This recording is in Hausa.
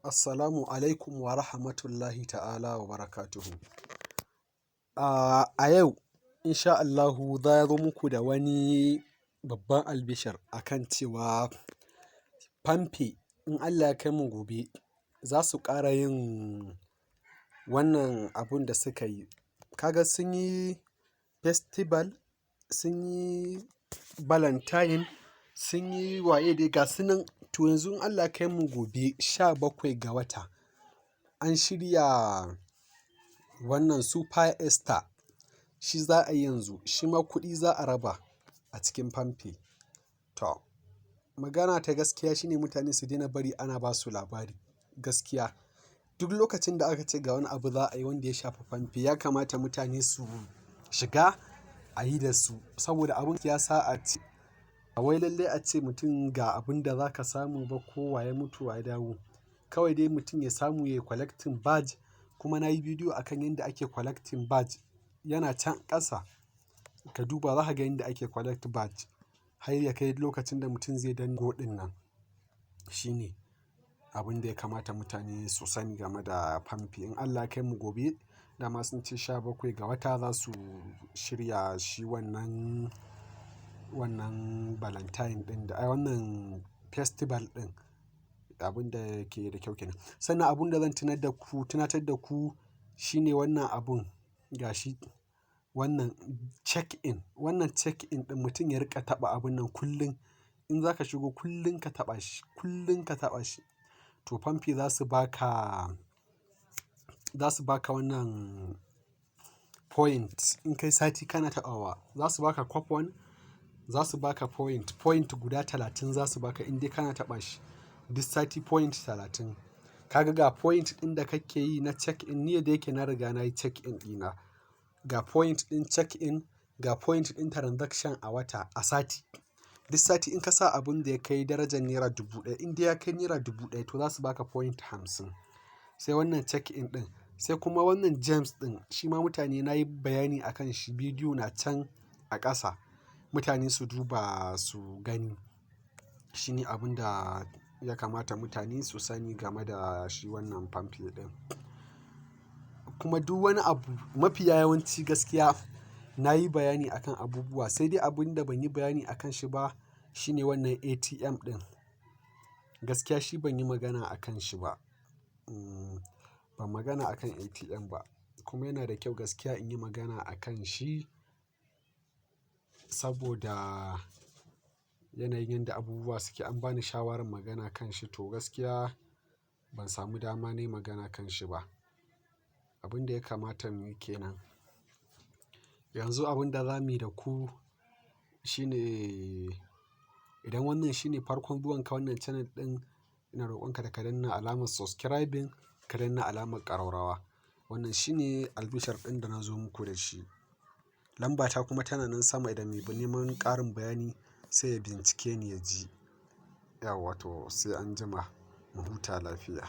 Assalamu alaikum wa rahmatullahi ta'ala wa barakatuhu. A yau, insha Allahu, za zo muku da wani babban albishir akan cewa PalmPay, in Allah ya kai mu gobe, za su ƙara yin wannan abun da suka yi. Kaga sun yi festival, sun yi Valentine, sun yi waye dai ga su nan. To yanzu in Allah ya kai mu gobe 17 ga wata, an shirya wannan Super Easter, shi za a yi yanzu, shi ma kuɗi za a raba a cikin PalmPay. To, magana ta gaskiya shine mutane su daina bari ana ba su labari gaskiya. Duk lokacin da aka ce ga wani abu za a yi wanda ya shafi PalmPay, ya kamata mutane su shiga a yi da su saboda abun ya sa a ce ba wai lallai a ce mutum ga abun da za ka samu ba ko wa ya mutu wa ya dawo. Kawai dai mutum ya samu ya yi collecting badge, kuma na yi bidiyo akan yadda ake collecting badge, yana can ƙasa. Ka duba za ka ga yadda ake collect badge har ya kai lokacin da mutum zai dango ɗin nan. Shine abin da ya kamata mutane su sani game da PalmPay. In Allah ya kai mu gobe, dama sun ce 17 ga wata za su shirya shi wannan Valentine ɗin da ai wannan festival ɗin, abun da yake da kyau kenan. Sannan abun da zan tunatar da ku shine wannan abun gashi, wannan check in. Wannan check in ɗin, mutum ya riƙa taɓa abun nan kullum. In za ka shigo kullum ka taɓa shi, kullum ka taɓa shi. To, PalmPay za su ba ka wannan point. In kai sati kana taɓawa, za su ba ka coupon, za su ba ka point. Point guda 30 za su ba ka in dai kana taɓa shi. Duk sati point 30. Ka ga point ɗin da kake yi na check in, ni da yake na riga na yi check in ɗina. Ga point ɗin check in, ga point ɗin transaction a wata, a sati. Duk sati in ka sa abun da ya kai darajar ₦1,000, in dai ya kai ₦1,000, to za su ba ka point 50. Sai wannan check in ɗin, sai kuma wannan gems ɗin, shi ma mutane na yi bayani a kan shi, bidiyo na can a ƙasa. Mutane su duba su gani. Shine abun da ya kamata mutane su sani game da shi wannan PalmPay ɗin. Kuma duk wani abu mafiya yawanci gaskiya na yi bayani a kan abubuwa, sai dai abun da ban yi bayani a kan shi ba shine wannan ATM ɗin. Gaskiya shi ban yi magana a kan shi ba. Ban magana a kan ATM ba. Kuma yana da kyau gaskiya in yi magana a kan shi saboda yanayin yadda abubuwa suke, an bani shawarar magana kan shi, to gaskiya ban samu dama na yi magana kan shi ba. Abun da ya kamata mu yi ke nan. Yanzu abun da za mu yi da ku shine, idan wannan shine farkon zuwan ka wannan channel ɗin, ina rokon ka da ka danna alamar subscribing, ka danna alamar ƙararrawa. Wannan shine albishir ɗin da na zo muku da shi. Lamba ta kuma tana nan sama, idan mai neman ƙarin bayani sai ya bincike ni ya ji. Yauwa to, sai anjima, mu huta lafiya.